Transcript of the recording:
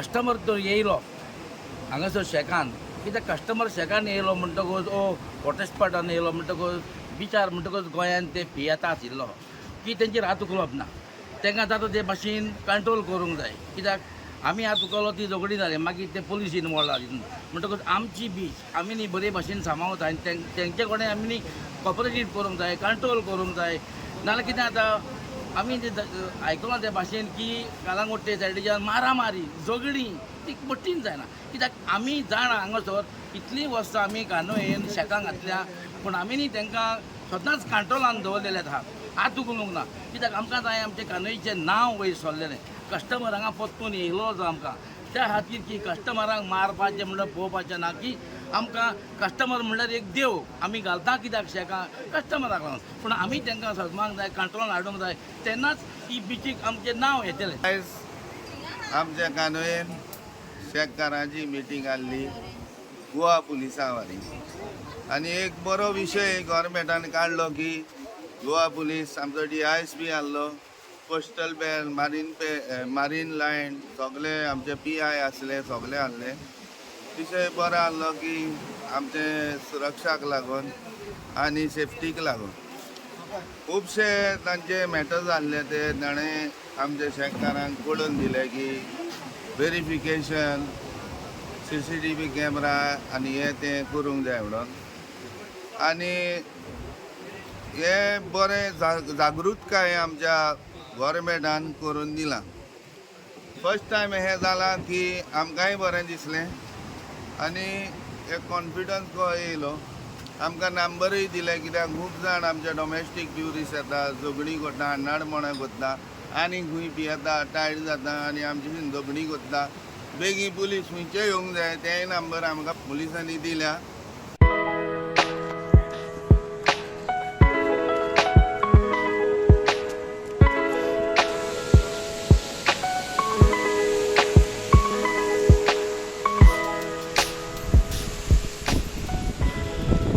Customer तर येयलो हांगासर शॅकान, कित्याक कस्टमर शॅकान येयलो म्हणटकूच ओ वॉटर स्पॉटान येयलो म्हणटकूच बिचार म्हणटकूच गोंयान ते पियेता आशिल्लो की तेंचेर हात उखलप ना. तांकां जाता ते भाशेन कंट्रोल करूंक जाय, कित्याक आमी हात उखलो ती झगडी जाली, मागीर ते पुलीस इनवॉल्व जाली. म्हणटकूच आमची बीच आमी न्ही बरे भाशेन सांबाळूंक जाय आनी तेंचे कडेन आमी न्ही कॉपरेटीव करूंक जाय, कंट्रोल करूंक जाय. नाजाल्यार कितें जाता, आमी जे आयकलां ते भाशेन की कालांगुटे सायडीच्यान मारामारी झगडीं ती पट्टीन जायना, कित्याक आमी जाणा हांगासर इतलीं वर्सां आमी कानोयेन शेकां घातल्या, पूण आमी न्ही तांकां सदांच कंट्रोलान दवरलेले आहा, हात उखलूंक ना, कित्याक आमकां जाय आमचें कानोयेचें नांव वयर सरलेलें. कस्टमर हांगा परतून येयलो जो आमकां त्या खातीर की कस्टमरांक मारपाचें म्हणल्यार पळोवपाचें ना, की आमकां कस्टमर म्हणल्यार एक देव आमी घालता, कित्याक शेकां कस्टमराक लागून, पूण आमी तांकां सजमांक जाय, कंट्रोल हाडूंक जाय, तेन्नाच ही बिचीक आमचें नांव येतलें. आयज आमच्या कानोयेन शेतकारांची मिटींग आहली गोवा पुलिसां वारी आनी एक बरो विशय गोवोरमेंटान काडलो की गोवा पुलीस आमचो डी I S P आहलो, कोस्टल बेल्ट, मारीन पे मारीन लायन सगळे आमचे पी I आसले, सगळे आहले. विशय बरो आहलो की आमचे सुरक्षाक लागून आनी सेफ्टीक लागून खुबशे तांचे मॅटर्स आहले, ते ताणें आमच्या शेतकारांक कळून दिले की वेरिफिकेशन, सीसीटीव्ही कॅमरा आनी हे तें करूंक जाय म्हणून. आनी हे बरें जागृतकाय आमच्या गोवोरमेंटान करून दिलां. फर्स्ट टायम हें जालां की आमकांय बरें दिसलें आनी एक कॉन्फिडन्स कसो येयलो. आमकां नंबरूय दिले, कित्याक खूब जाण आमचे डोमेस्टीक ट्युरिस्ट येता, झगडीं करता, अन्नाडपणां करता आनी खंय पियेता, टायर्ड जाता आनी आमचे झगडीं करता. बेगीन पुलीस खंयचे येवंक जाय तेय नंबर आमकां पुलिसांनी दिल्या.